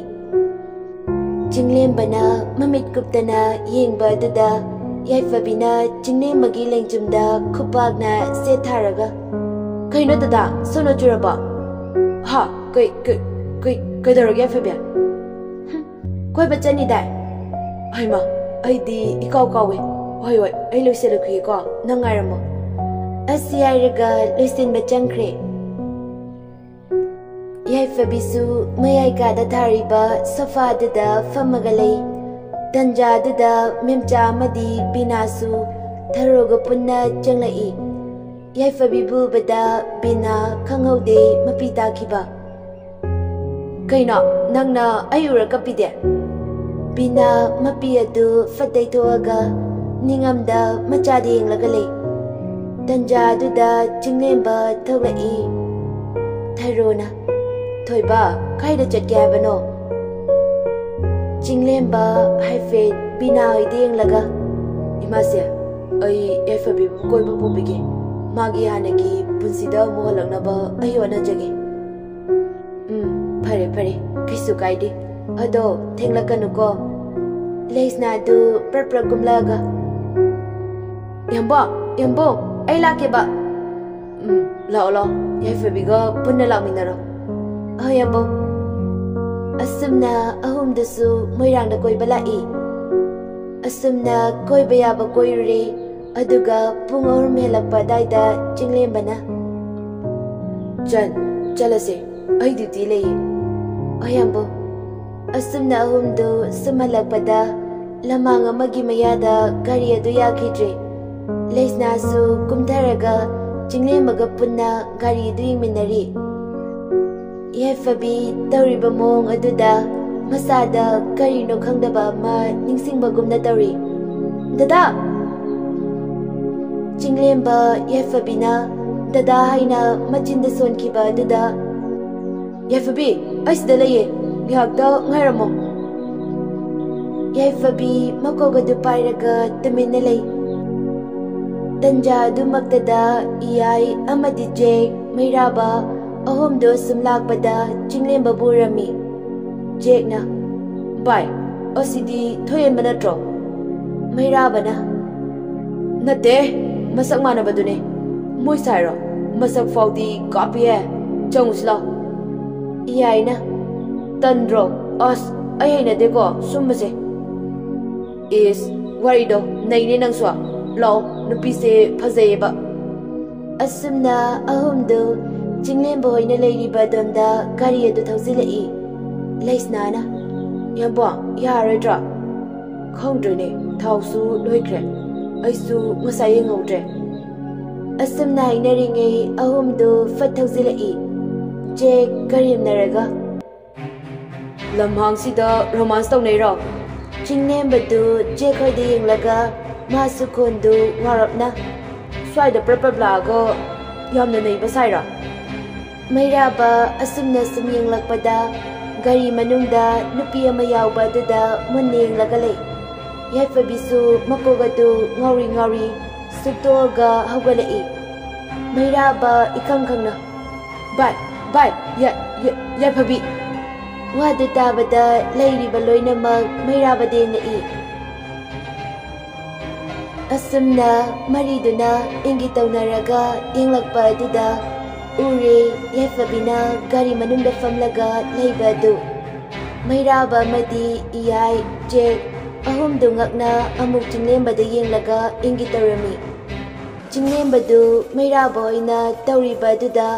ꯆꯤꯡꯂꯦꯝꯕꯅ ꯃꯃꯤꯠ ꯀꯨꯞꯇꯅ ꯌꯦꯡꯕ ꯑꯗꯨꯗ ꯌꯥꯏꯐꯕꯤꯅ ꯆꯤꯡꯂꯦꯝꯕꯒꯤ ꯂꯦꯡꯖꯨꯝꯗ ꯈꯨꯄꯥꯛꯅ ꯁꯦꯠꯊꯔꯒ, "ꯀꯩꯅꯣ ꯗꯗꯥ, ꯁꯣꯅꯣ ꯆꯨꯔꯕꯣ?" "ꯍꯥ? ꯀꯩ, ꯀꯩ, ꯀꯩ, ꯀꯩꯗꯧꯔꯒꯦ ꯌꯥꯏꯐꯕꯤ?" "ꯍꯨꯝ, ꯀꯣꯏꯕ ꯆꯠꯅꯤꯗꯥꯏ?" "ꯍꯩꯃꯥ, ꯑꯩꯗꯤ ꯏꯀꯥꯎ ꯀꯥꯎꯋꯦ꯫ ꯍꯣꯏ, ꯍꯣꯏ, ꯑꯩ ꯂꯣꯏꯁꯤꯜꯂꯨꯈꯤꯒꯦꯀꯣ, ꯅꯪ ꯉꯥꯏꯔꯝꯃꯣ꯫" ꯑꯁꯤ ꯍꯥꯏꯔꯒ ꯂꯣꯏꯁꯤꯟꯕ ꯆꯪꯈ꯭ꯔꯦ꯫ ꯌꯥꯏꯐꯕꯤꯁꯨ ꯃꯌꯥꯏ ꯀꯥꯗ ꯊꯥꯔꯤꯕ ꯁꯣꯐꯥꯗꯨꯗ ꯐꯝꯃꯒ ꯂꯩ꯫ ꯇꯟꯖꯥꯗꯨꯗ ꯃꯦꯝꯆꯥ ꯑꯃꯗꯤ ꯕꯤꯅꯥꯁꯨ ꯊꯔꯣꯒ ꯄꯨꯟꯅ ꯆꯪꯂꯛꯏ꯫ ꯌꯥꯏꯐꯕꯤꯕꯨ ꯎꯕꯗ ꯕꯤꯅꯥ ꯈꯪꯍꯧꯗꯦ ꯃꯄꯤ ꯇꯥꯈꯤꯕ꯫ "ꯀꯩꯅꯣ, ꯅꯪꯅ ꯑꯩ ꯎꯔ ꯀꯞꯄꯤꯗꯦ?" ꯕꯤꯅꯥ ꯃꯄꯤ ꯑꯗꯨ ꯐꯠ ꯇꯩꯊꯣꯛꯑꯒ ꯅꯤꯡꯉꯝꯗ ꯃꯆꯥꯗ ꯌꯦꯡꯂꯒ ꯂꯩ꯫ ꯇꯟꯖꯥꯗꯨꯗ ꯆꯤꯡꯂꯦꯝꯕ ꯊꯣꯛꯂꯛꯏ꯫ ꯊꯔꯣꯅ, "ꯊꯣꯏꯕ, ꯀꯥꯏꯗ ꯆꯠꯀꯦ ꯍꯥꯏꯕꯅꯣ?" ꯆꯤꯡꯂꯦꯝꯕ ꯍꯥꯏꯐꯦꯠ ꯕꯤꯅꯥ ꯍꯣꯏꯗ ꯌꯦꯡꯂꯒ, "ꯏꯃꯥꯁꯦ, ꯑꯩ ꯌꯥꯏꯐꯕꯤꯕꯨ ꯀꯣꯏꯕ ꯄꯨꯕꯤꯒꯦ꯫ ꯃꯥꯒꯤ ꯍꯥꯟꯅꯒꯤ ꯄꯨꯟꯁꯤꯗ ꯑꯃꯨꯛ ꯍꯜꯂꯛꯅꯕ ꯑꯩ ꯍꯣꯠꯅꯖꯒꯦ꯫" "ꯎꯝ, ꯐꯔꯦ, ꯐꯔꯦ, ꯀꯩꯁꯨ ꯀꯥꯏꯗꯦ꯫ ꯑꯗꯣ ꯊꯦꯡꯂꯛꯀꯅꯨꯀꯣ꯫" ꯂꯩꯁꯅꯥꯗꯨ ꯄ꯭ꯔꯞ ꯄ꯭ꯔꯞ ꯀꯨꯝꯂꯛꯑꯒ, "ꯌꯥꯝꯕꯣ, ꯌꯥꯝꯕꯣ, ꯑꯩ ꯂꯥꯛꯀꯦꯕ꯫" "ꯎꯝ, ꯂꯥꯛꯑꯣ, ꯂꯥꯛꯑꯣ꯫ ꯌꯥꯏꯐꯕꯤꯒ ꯄꯨꯟꯅ ꯂꯥꯛꯃꯤꯟꯅꯔꯣ꯫" "ꯍꯣꯏ, ꯌꯥꯝꯕꯣ꯫" ꯑꯁꯨꯝꯅ ꯑꯍꯨꯝꯗꯨꯁꯨ ꯃꯣꯏꯔꯥꯡꯗ ꯀꯣꯏꯕ ꯂꯥꯛꯏ꯫ ꯑꯁꯨꯝꯅ ꯀꯣꯏꯕ ꯌꯥꯕ ꯀꯣꯏꯔꯨꯔꯦ꯫ ꯑꯗꯨꯒ ꯄꯨꯡ ꯑꯍꯨꯝ ꯍꯦꯜꯂꯛꯄ ꯑꯗꯥꯏꯗ ꯆꯤꯡꯂꯦꯝꯕꯅ, "ꯆꯟ, ꯆꯠꯂꯁꯦ꯫ ꯑꯩ ꯗ꯭ꯌꯨꯇꯤ ꯂꯩꯌꯦ꯫" "ꯍꯣꯏ, ꯌꯥꯝꯕꯣ꯫" ꯑꯁꯨꯝꯅ ꯑꯍꯨꯝꯗꯨ ꯁꯨꯝ ꯍꯜꯂꯛꯄꯗ ꯂꯃꯥꯡ ꯑꯃꯒꯤ ꯃꯌꯥꯗ ꯒꯥꯔꯤ ꯑꯗꯨ ꯌꯥꯈꯤꯗ꯭ꯔꯦ꯫ ꯂꯩꯁꯅꯥꯁꯨ ꯀꯨꯝꯊꯔꯒ ꯆꯤꯡꯂꯦꯝꯕꯒ ꯄꯨꯟꯅ ꯒꯥꯔꯤ ꯑꯗꯨ ꯌꯦꯡꯃꯤꯟꯅꯔꯤ꯫ ꯌꯥꯏꯐꯕꯤ ꯇꯧꯔꯤꯕ ꯃꯑꯣꯡ ꯑꯗꯨꯗ ꯃꯁꯥꯗ ꯀꯔꯤꯅꯣ ꯈꯪꯗꯕ ꯑꯃ ꯅꯤꯡꯁꯤꯡꯕꯒꯨꯝꯅ ꯇꯧꯔꯤ꯫ "ꯗꯗꯥ!" ꯆꯤꯡꯂꯦꯝꯕ ꯌꯥꯏꯐꯕꯤꯅ "ꯗꯗꯥ" ꯍꯥꯏꯅ ꯃꯆꯤꯟꯗ ꯁꯣꯟꯈꯤꯕ ꯑꯗꯨꯗ, "ꯌꯥꯏꯐꯕꯤ, ꯑꯩ ꯁꯤꯗ ꯂꯩꯌꯦ, ꯉꯥꯏꯍꯥꯛꯇ ꯉꯥꯏꯔꯝꯃꯣ꯫" ꯌꯥꯏꯐꯕꯤ ꯃꯀꯣꯛ ꯑꯗꯨ ꯄꯥꯏꯔꯒ ꯇꯨꯃꯤꯟꯅ ꯂꯩ꯫ ꯇꯟꯖꯥ ꯑꯗꯨꯃꯛꯇꯗ ꯏꯌꯥꯏ ꯑꯃꯗꯤ ꯖꯦꯛ, ꯃꯩꯔꯥꯕ ꯑꯍꯨꯝꯗꯨ ꯁꯨꯝ ꯂꯥꯛꯄꯗ ꯆꯤꯡꯂꯦꯝꯕꯕꯨ ꯎꯔꯝꯃꯤ꯫ ꯖꯦꯛꯅ, "ꯚꯥꯏ, ꯑꯁꯤꯗꯤ ꯊꯣꯏꯍꯦꯟꯕ ꯅꯠꯇ꯭ꯔꯣ? ꯃꯩꯔꯥꯕꯅ, "ꯅꯠꯇꯦ, ꯃꯁꯛ ꯃꯥꯟꯅꯕꯗꯨꯅꯦ꯫ ꯃꯣꯏ ꯁꯥꯏꯔꯣ? ꯃꯁꯛ ꯐꯥꯎꯗꯤ ꯀꯥꯞꯄꯤꯍꯦ꯫ ꯆꯪꯉꯨꯁꯤ ꯂꯥꯎ꯫" ꯏꯌꯥꯏꯅ, "ꯇꯟꯗ꯭ꯔꯣ? ꯑꯁ, ꯑꯩ ꯍꯩꯅꯗꯦꯀꯣ ꯁꯨꯝꯕꯁꯦ꯫" ꯏꯁ, ꯋꯥꯔꯤꯗꯣ ꯅꯩꯅꯦ ꯅꯪꯁꯨ꯫ ꯂꯥꯛꯑꯣ, ꯅꯨꯄꯤꯁꯦ ꯐꯖꯩꯌꯦꯕ꯫ ꯑꯁꯨꯝꯅ ꯑꯍꯨꯝꯗꯨ ꯆꯤꯡꯂꯦꯝꯕ ꯍꯣꯏꯅ ꯂꯩꯔꯤꯕ ꯑꯗꯣꯝꯗ ꯒꯥꯔꯤ ꯑꯗꯨ ꯊꯧꯖꯤꯜꯂꯛꯏ꯫ ꯂꯩꯁꯅꯥꯅ, "ꯌꯥꯝꯕꯣ, ꯌꯥꯔꯣꯏꯗ꯭ꯔꯣ?" "ꯈꯪꯗ꯭ꯔꯦꯅꯦ, ꯊꯥꯎꯁꯨ ꯂꯣꯏꯈ꯭ꯔꯦ꯫ ꯑꯩꯁꯨ ꯉꯁꯥꯏ ꯌꯦꯡꯍꯧꯗ꯭ꯔꯦ꯫" ꯑꯁꯨꯝꯅ ꯍꯥꯏꯅꯔꯤꯉꯩ ꯑꯍꯨꯝꯗꯨ ꯐꯠ ꯊꯧꯖꯤꯜꯂꯛꯏ꯫ ꯖꯦꯛ ꯀꯔꯦꯝꯅꯔꯒ, "ꯂꯝꯍꯥꯡꯁꯤꯗ ꯔꯣꯃꯥꯟꯁ ꯇꯧꯅꯩꯔꯣ?" ꯆꯤꯡꯂꯦꯝꯕꯗꯨ ꯖꯦꯛ ꯍꯣꯏꯗ ꯌꯦꯡꯂꯒ ꯃꯥꯁꯨ ꯈꯣꯟꯗꯨ ꯉꯥꯎꯔꯞꯅ, "ꯁ꯭ꯋꯥꯏꯗ ꯄ꯭ꯔꯞ ꯄ꯭ꯔꯞ ꯂꯥꯛꯑꯒ ꯌꯥꯝꯅ ꯅꯩꯕ ꯁꯥꯏꯔꯣ?" ꯃꯩꯔꯥꯕ ꯑꯁꯨꯝꯅ ꯁꯨꯝ ꯌꯦꯡꯂꯛꯄꯗ ꯒꯥꯔꯤ ꯃꯅꯨꯡꯗ ꯅꯨꯄꯤ ꯑꯃ ꯌꯥꯎꯕ ꯑꯗꯨꯗ ꯃꯨꯟꯅ ꯌꯦꯡꯂꯒ ꯂꯩ꯫ ꯌꯥꯏꯐꯕꯤꯁꯨ ꯃꯀꯣꯛ ꯑꯗꯨ ꯉꯥꯎꯔꯤ ꯉꯥꯎꯔꯤ ꯁꯨꯛꯇꯣꯛꯑꯒ ꯍꯧꯒꯠꯂꯛꯏ꯫ ꯃꯩꯔꯥꯕ ꯏꯈꯪ ꯈꯪꯅ, "ꯚꯥꯏ, ꯚꯥꯏ, ꯌꯥ-, ꯌꯥ-, ꯌꯥꯏꯐꯕꯤ!" ꯋꯥꯗꯨ ꯇꯥꯕꯗ ꯂꯩꯔꯤꯕ ꯂꯣꯏꯅꯃꯛ ꯃꯩꯔꯥꯕꯗ ꯌꯦꯡꯂꯛꯏ꯫ ꯑꯁꯨꯝꯅ ꯃꯔꯤꯗꯨꯅ ꯏꯪꯒꯤꯠ ꯇꯧꯅꯔꯒ ꯌꯦꯡꯂꯛꯄ ꯑꯗꯨꯗ ꯎꯔꯦ, ꯌꯥꯏꯐꯕꯤꯅ ꯒꯥꯔꯤ ꯃꯅꯨꯡꯗ ꯐꯝꯂꯒ ꯂꯩꯕ ꯑꯗꯨ꯫ ꯃꯩꯔꯥꯕ ꯑꯃꯗꯤ ꯏꯌꯥꯏ, ꯖꯦꯛ ꯑꯍꯨꯝꯗꯨ ꯉꯛꯅ ꯑꯃꯨꯛ ꯆꯤꯡꯂꯦꯝꯕꯗ ꯌꯦꯡꯂꯒ ꯏꯪꯒꯤꯠ ꯇꯧꯔꯝꯃꯤ꯫ ꯆꯤꯡꯂꯦꯝꯕꯗꯨ ꯃꯩꯔꯥꯕ ꯑꯣꯏꯅ ꯇꯧꯔꯤꯕ ꯑꯗꯨꯗ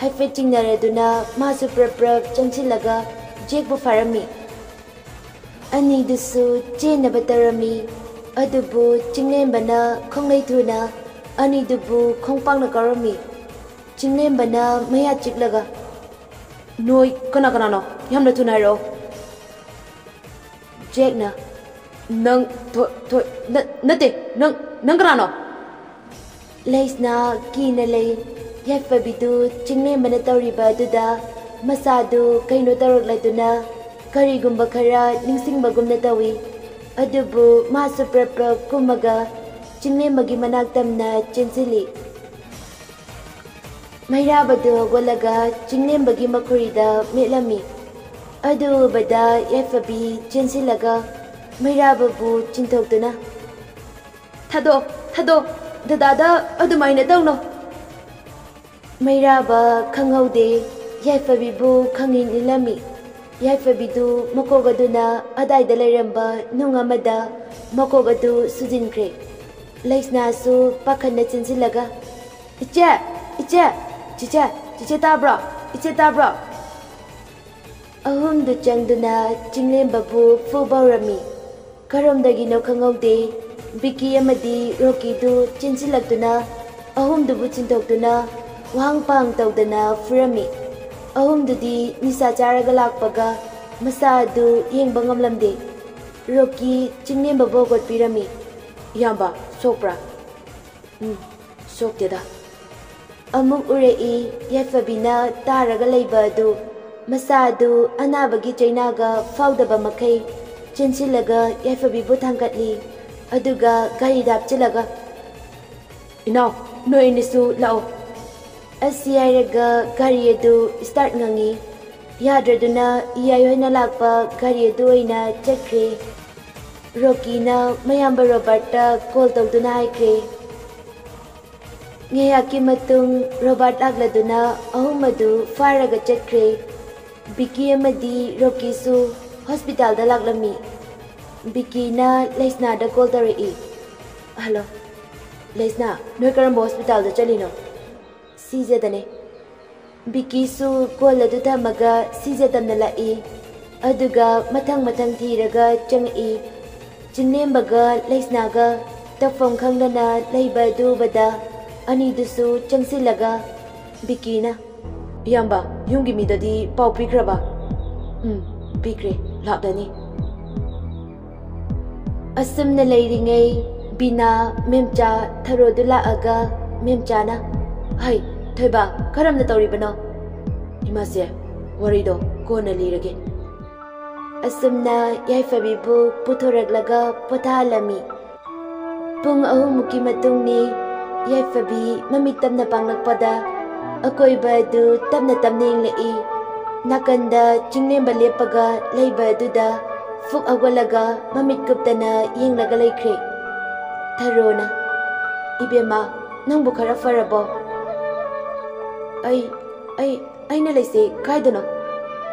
ꯍꯥꯏꯐꯦꯠ ꯆꯤꯡꯅꯔꯗꯨꯅ ꯃꯥꯁꯨ ꯄ꯭ꯔꯞ ꯄ꯭ꯔꯞ ꯆꯪꯁꯤꯜꯂꯒ ꯖꯦꯛꯄꯨ ꯐꯥꯔꯝꯃꯤ꯫ ꯑꯅꯤꯗꯨꯁꯨ ꯆꯦꯟꯅꯕ ꯇꯧꯔꯝꯃꯤ꯫ ꯑꯗꯨꯕꯨ ꯆꯤꯡꯂꯦꯝꯕꯅ ꯈꯣꯡꯂꯩ ꯊꯨꯅ ꯑꯅꯤꯗꯨꯕꯨ ꯈꯣꯡꯄꯥꯛꯅ ꯀꯥꯎꯔꯝꯃꯤ꯫ ꯆꯤꯡꯂꯦꯝꯕꯅ ꯃꯌꯥ ꯆꯤꯛꯂꯒ, "ꯅꯣꯏ ꯀꯅꯥ ꯀꯅꯥꯅꯣ? ꯌꯥꯝꯅ ꯊꯨꯅ ꯍꯥꯏꯔꯛꯑꯣ꯫" ꯖꯦꯛꯅ, "ꯅꯪ ꯊꯣ-, ꯊꯣ-, ꯅ-, ꯅꯠꯇꯦ, ꯅꯪ, ꯅꯪ ꯀꯅꯥꯅꯣ?" ꯂꯩꯁꯅꯥ ꯀꯤꯅ ꯂꯩ꯫ ꯌꯥꯏꯐꯕꯤꯗꯨ ꯆꯤꯡꯂꯦꯝꯕꯅ ꯇꯧꯔꯤꯕ ꯑꯗꯨꯗ ꯃꯁꯥꯗꯨ ꯀꯩꯅꯣ ꯇꯧꯔꯛꯂꯗꯨꯅ ꯀꯔꯤꯒꯨꯝꯕ ꯈꯔ ꯅꯤꯡꯁꯤꯡꯕꯒꯨꯝꯅ ꯇꯧꯏ꯫ ꯑꯗꯨꯕꯨ ꯃꯥꯁꯨ ꯄ꯭ꯔꯞ ꯄ꯭ꯔꯞ ꯀꯨꯝꯃꯒ ꯆꯤꯡꯂꯦꯝꯕꯒꯤ ꯃꯅꯥꯛ ꯇꯝꯅ ꯆꯦꯟꯁꯤꯜꯂꯤ꯫ ꯃꯩꯔꯥꯕꯗꯨ ꯍꯧꯒꯠꯂꯒ ꯆꯤꯡꯂꯦꯝꯕꯒꯤ ꯃꯈꯨꯔꯤꯗ ꯃꯦꯠꯂꯝꯃꯤ꯫ ꯑꯗꯨ ꯎꯕꯗ ꯌꯥꯏꯐꯕꯤ ꯆꯦꯟꯁꯤꯜꯂꯒ ꯃꯩꯔꯥꯕꯕꯨ ꯆꯤꯡꯊꯣꯛꯇꯨꯅ, "ꯊꯥꯗꯣꯛ, ꯊꯥꯗꯣꯛ, ꯗꯗꯥꯗ ꯑꯗꯨꯃꯥꯏꯅ ꯇꯧꯅꯣ!" ꯃꯩꯔꯥꯕ ꯈꯪꯍꯧꯗꯦ, ꯌꯥꯏꯐꯕꯤꯕꯨ ꯈꯪꯅꯤꯡ ꯅꯤꯡꯂꯝꯃꯤ꯫ ꯌꯥꯏꯐꯕꯤꯗꯨ ꯃꯀꯣꯛ ꯑꯗꯨꯅ ꯑꯗꯥꯏꯗ ꯂꯩꯔꯝꯕ ꯅꯨꯡ ꯑꯃꯗ ꯃꯀꯣꯛ ꯑꯗꯨ ꯁꯨꯖꯤꯟꯈ꯭ꯔꯦ꯫ ꯂꯩꯁꯅꯥꯁꯨ ꯄꯥꯈꯠꯅ ꯆꯦꯟꯁꯤꯜꯂꯒ, "ꯏꯆꯦ! ꯏꯆꯦ! ꯆꯤꯆꯦ! ꯆꯤꯆꯦ ꯇꯥꯕ꯭ꯔꯣ? ꯏꯆꯦ ꯇꯥꯕ꯭ꯔꯣ?" ꯑꯍꯨꯝꯗꯨ ꯆꯪꯗꯨꯅ ꯆꯤꯡꯂꯦꯝꯕꯕꯨ ꯐꯨꯕ ꯍꯧꯔꯝꯃꯤ꯫ ꯀꯔꯣꯝꯗꯒꯤꯅꯣ ꯈꯪꯍꯧꯗꯦ, ꯕꯤꯀꯤ ꯑꯃꯗꯤ ꯔꯣꯀꯤꯗꯨ ꯆꯦꯟꯁꯤꯜꯂꯛꯇꯨꯅ ꯑꯍꯨꯝꯗꯨꯕꯨ ꯆꯤꯟꯊꯣꯛꯇꯨꯅ ꯋꯥꯍꯪ ꯄꯥꯍꯪ ꯇꯧꯗꯅ ꯐꯨꯔꯝꯃꯤ꯫ ꯑꯍꯨꯝꯗꯨꯗꯤ ꯅꯤꯁꯥ ꯆꯥꯔꯒ ꯂꯥꯛꯄꯒ ꯃꯁꯥ ꯑꯗꯨ ꯌꯦꯡꯕ ꯉꯝꯂꯝꯗꯦ꯫ ꯔꯣꯀꯤ ꯆꯤꯡꯂꯦꯝꯕꯕꯨ ꯍꯧꯒꯠꯄꯤꯔꯝꯃꯤ꯫ "ꯏꯌꯥꯝꯕ, ꯁꯣꯛꯄ꯭ꯔꯥ?" "ꯎꯝ, ꯁꯣꯛꯇꯦꯗ꯫" ꯑꯃꯨꯛ ꯎꯔꯛꯏ, ꯌꯥꯏꯐꯕꯤꯅ ꯇꯥꯔꯒ ꯂꯩꯕ ꯑꯗꯨ꯫ ꯃꯁꯥ ꯑꯗꯨ ꯑꯅꯥꯕꯒꯤ ꯆꯩꯅꯥꯒ ꯐꯥꯎꯗꯕ ꯃꯈꯩ ꯆꯦꯟꯁꯤꯜꯂꯒ ꯌꯥꯏꯐꯕꯤꯕꯨ ꯊꯥꯡꯒꯠꯂꯤ꯫ ꯑꯗꯨꯒ ꯒꯥꯔꯤꯗ ꯍꯥꯞꯆꯤꯜꯂꯒ, "ꯏꯅꯥꯎ, ꯅꯣꯏ ꯑꯅꯤꯁꯨ ꯂꯥꯛꯑꯣ꯫" ꯑꯁꯤ ꯍꯥꯏꯔꯒ ꯒꯥꯔꯤ ꯑꯗꯨ ꯁ꯭ꯇꯥꯔꯠ ꯉꯪꯉꯤ꯫ ꯌꯥꯗ꯭ꯔꯗꯨꯅ ꯏꯌꯥꯏ ꯍꯣꯏꯅ ꯂꯥꯛꯄ ꯒꯥꯔꯤ ꯑꯗꯨ ꯑꯣꯏꯅ ꯆꯠꯈ꯭ꯔꯦ꯫ ꯔꯣꯀꯤꯅ ꯃꯌꯥꯝꯕ ꯔꯣꯕꯥꯔꯠꯇ ꯀꯣꯜ ꯇꯧꯗꯨꯅ ꯍꯥꯏꯈ꯭ꯔꯦ꯫ ꯉꯥꯏꯍꯥꯛꯀꯤ ꯃꯇꯨꯡ ꯔꯣꯕꯥꯔꯠ ꯂꯥꯛꯂꯗꯨꯅ ꯑꯍꯨꯝ ꯑꯗꯨ ꯐꯥꯔꯒ ꯆꯠꯈ꯭ꯔꯦ꯫ ꯕꯤꯀꯤ ꯑꯃꯗꯤ ꯔꯣꯀꯤꯁꯨ ꯍꯣꯁꯄꯤꯇꯥꯜꯗ ꯂꯥꯛꯂꯝꯃꯤ꯫ ꯕꯤꯀꯤꯅ ꯂꯩꯁꯅꯥꯗ ꯀꯣꯜ ꯇꯧꯔꯛꯏ꯫ "ꯍꯜꯂꯣ, ꯂꯩꯁꯅꯥ, ꯅꯣꯏ ꯀꯔꯝꯕ ꯍꯣꯁꯄꯤꯇꯥꯜꯗ ꯆꯠꯂꯤꯅꯣ?" "ꯁꯤꯖꯗꯅꯦ꯫" ꯕꯤꯀꯤꯁꯨ ꯀꯣꯜ ꯑꯗꯨ ꯊꯝꯃꯒ ꯁꯤꯖ ꯇꯝꯅ ꯂꯥꯛꯏ꯫ ꯑꯗꯨꯒ ꯃꯊꯪ ꯃꯊꯪ ꯊꯤꯔꯒ ꯆꯪꯉꯛꯏ꯫ ꯆꯤꯡꯂꯦꯝꯕꯒ ꯂꯩꯁꯅꯥꯒ ꯇꯧꯐꯝ ꯈꯪꯗꯅ ꯂꯩꯕ ꯑꯗꯨ ꯎꯕꯗ ꯑꯅꯤꯗꯨꯁꯨ ꯆꯪꯁꯤꯜꯂꯒ ꯕꯤꯀꯤꯅ, "ꯏꯌꯥꯝꯕ, ꯌꯨꯝꯒꯤ ꯃꯤꯗꯗꯤ ꯄꯥꯎ ꯄꯤꯈ꯭ꯔꯕ?" "ꯎꯝ, ꯄꯤꯈ꯭ꯔꯦ, ꯂꯥꯛꯂꯅꯤ꯫" ꯑꯁꯨꯝꯅ ꯂꯩꯔꯤꯉꯩ ꯕꯤꯅꯥ, ꯃꯦꯝꯆꯥ, ꯊꯔꯣꯗꯨ ꯂꯥꯛꯑꯒ ꯃꯦꯝꯆꯥꯅ, "ꯍꯩ, ꯊꯣꯏꯕ, ꯀꯔꯝꯅ ꯇꯧꯔꯤꯕꯅꯣ?" "ꯏꯃꯥꯁꯦ, ꯋꯥꯔꯤꯗꯣ ꯀꯣꯟꯅ ꯂꯤꯔꯒꯦ꯫" ꯑꯁꯨꯝꯅ ꯌꯥꯏꯐꯕꯤꯕꯨ ꯄꯨꯊꯣꯔꯛꯂꯒ ꯄꯣꯊꯥꯍꯜꯂꯝꯃꯤ꯫ ꯄꯨꯡ ꯑꯍꯨꯝꯃꯨꯛꯀꯤ ꯃꯇꯨꯡꯅꯤ꯫ ꯌꯥꯏꯐꯕꯤ ꯃꯃꯤꯠ ꯇꯞꯅ ꯄꯥꯡꯂꯛꯄꯗ ꯑꯀꯣꯏꯕ ꯑꯗꯨ ꯇꯞꯅ ꯇꯞꯅ ꯌꯦꯡꯂꯛꯏ꯫ ꯅꯥꯀꯟꯗ ꯆꯤꯡꯂꯦꯝꯕ ꯂꯦꯞꯄꯒ ꯂꯩꯕ ꯑꯗꯨꯗ ꯐꯨꯛ ꯍꯧꯒꯠꯂꯒ ꯃꯃꯤꯠ ꯀꯨꯞꯇꯅ ꯌꯦꯡꯂꯒ ꯂꯩꯈ꯭ꯔꯦ꯫ ꯊꯔꯣꯅ, "ꯏꯕꯦꯝꯃ, ꯅꯪꯕꯨ ꯈꯔ ꯐꯔꯕꯣ?" "ꯑꯩ, ꯑꯩ, ꯑꯩꯅ ꯂꯩꯁꯦ ꯀꯥꯏꯗꯅꯣ?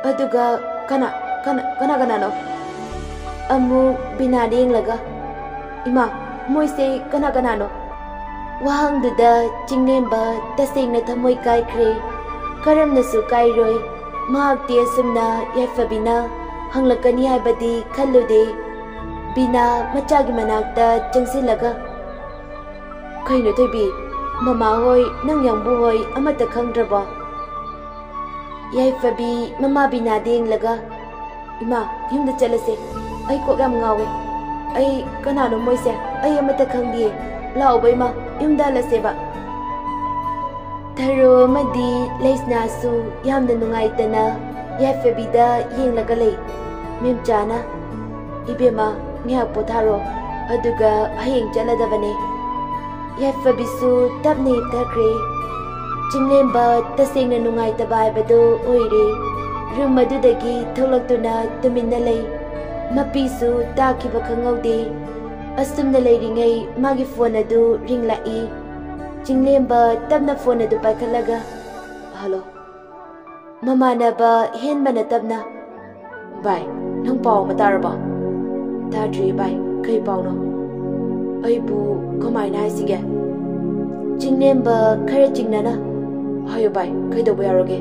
ꯑꯗꯨꯒ ꯀꯅꯥ, ꯀꯅꯥ, ꯀꯅꯥ ꯀꯅꯥꯅꯣ?" ꯑꯃꯨꯛ ꯕꯤꯅꯥꯗ ꯌꯦꯡꯂꯒ, "ꯏꯃꯥ, ꯃꯣꯏꯁꯦ ꯀꯅꯥ ꯀꯅꯥꯅꯣ?" ꯋꯥꯍꯪꯗꯨꯗ ꯆꯤꯡꯂꯦꯝꯕ ꯇꯁꯦꯡꯅ ꯊꯃꯣꯏ ꯀꯥꯏꯈ꯭ꯔꯦ꯫ ꯀꯔꯝꯅꯁꯨ ꯀꯥꯏꯔꯣꯏ꯫ ꯃꯍꯥꯛꯇꯤ ꯑꯁꯨꯝꯅ ꯌꯥꯏꯐꯕꯤꯅ ꯍꯪꯂꯛꯀꯅꯤ ꯍꯥꯏꯕꯗꯤ ꯈꯜꯂꯨꯗꯦ꯫ ꯕꯤꯅꯥ ꯃꯆꯥꯒꯤ ꯃꯅꯥꯛꯇ ꯆꯪꯁꯤꯜꯂꯒ, "ꯀꯩꯅꯣ ꯊꯣꯏꯕꯤ, ꯃꯃꯥ ꯍꯣꯏ, ꯅꯪ ꯌꯥꯝꯕꯨ ꯍꯣꯏ ꯑꯃꯠꯇ ꯈꯪꯗ꯭ꯔꯕꯣ?" ꯌꯥꯏꯐꯕꯤ ꯃꯃꯥ ꯕꯤꯅꯥꯗ ꯌꯦꯡꯂꯒ, "ꯏꯃꯥ, ꯌꯨꯝꯗ ꯆꯠꯂꯁꯦ꯫ ꯑꯩ ꯀꯣꯛ ꯌꯥꯝ ꯉꯥꯎꯋꯦ꯫ ꯑꯩ ꯀꯅꯥꯅꯣ ꯃꯣꯏꯁꯦ? ꯑꯩ ꯑꯃꯠꯇ ꯈꯪꯗꯤꯌꯦ꯫ ꯂꯥꯛꯑꯣꯕ ꯏꯃꯥ, ꯌꯨꯝꯗ ꯍꯜꯂꯁꯦꯕ꯫" ꯊꯔꯣ ꯑꯃꯗꯤ ꯂꯩꯁꯅꯥꯁꯨ ꯌꯥꯝꯅ ꯅꯨꯡꯉꯥꯏꯇꯅ ꯌꯥꯏꯐꯕꯤꯗ ꯌꯦꯡꯂꯒ ꯂꯩ꯫ ꯃꯦꯝꯆꯥꯅ, "ꯏꯕꯦꯝꯃ, ꯉꯥꯏꯍꯥꯛ ꯄꯣꯊꯥꯔꯣ, ꯑꯗꯨꯒ ꯍꯌꯦꯡ ꯆꯠꯂꯗꯕꯅꯦ꯫" ꯌꯥꯏꯐꯕꯤꯁꯨ ꯇꯞꯅ ꯍꯤꯞꯊꯈ꯭ꯔꯦ꯫ ꯆꯤꯡꯂꯦꯝꯕ ꯇꯁꯦꯡꯅ ꯅꯨꯡꯉꯥꯏꯇꯕ ꯍꯥꯏꯕꯗꯨ ꯑꯣꯏꯔꯦ꯫ ꯔꯨꯝ ꯑꯗꯨꯗꯒꯤ ꯊꯣꯛꯂꯛꯇꯨꯅ ꯇꯨꯃꯤꯟꯅ ꯂꯩ꯫ ꯃꯄꯤꯁꯨ ꯇꯥꯈꯤꯕ ꯈꯪꯍꯧꯗꯦ꯫ ꯑꯁꯨꯝꯅ ꯂꯩꯔꯤꯉꯩ ꯃꯥꯒꯤ ꯐꯣꯟ ꯑꯗꯨ ꯔꯤꯡ ꯂꯥꯛꯏ꯫ ꯆꯤꯡꯂꯦꯝꯕ ꯇꯞꯅ ꯐꯣꯟ ꯑꯗꯨ ꯄꯥꯏꯈꯠꯂꯒ, "ꯍꯜꯂꯣ꯫" ꯃꯃꯥꯟꯅꯕ ꯍꯦꯟꯕꯅ ꯇꯞꯅ, "ꯚꯥꯏ, ꯅꯪ ꯄꯥꯎ ꯑꯃ ꯇꯥꯔꯕꯣ?" "ꯇꯥꯗ꯭ꯔꯤꯌꯦ ꯚꯥꯏ, ꯀꯩ ꯄꯥꯎꯅꯣ?" "ꯑꯩꯕꯨ ꯀꯃꯥꯏꯅ ꯍꯥꯏꯁꯤꯒꯦ?" ꯆꯤꯡꯂꯦꯝꯕ ꯈꯔ ꯆꯤꯡꯅꯅ, "ꯍꯥꯏꯌꯨ ꯚꯥꯏ, ꯀꯩꯗꯧꯕ ꯌꯥꯎꯔꯒꯦ?"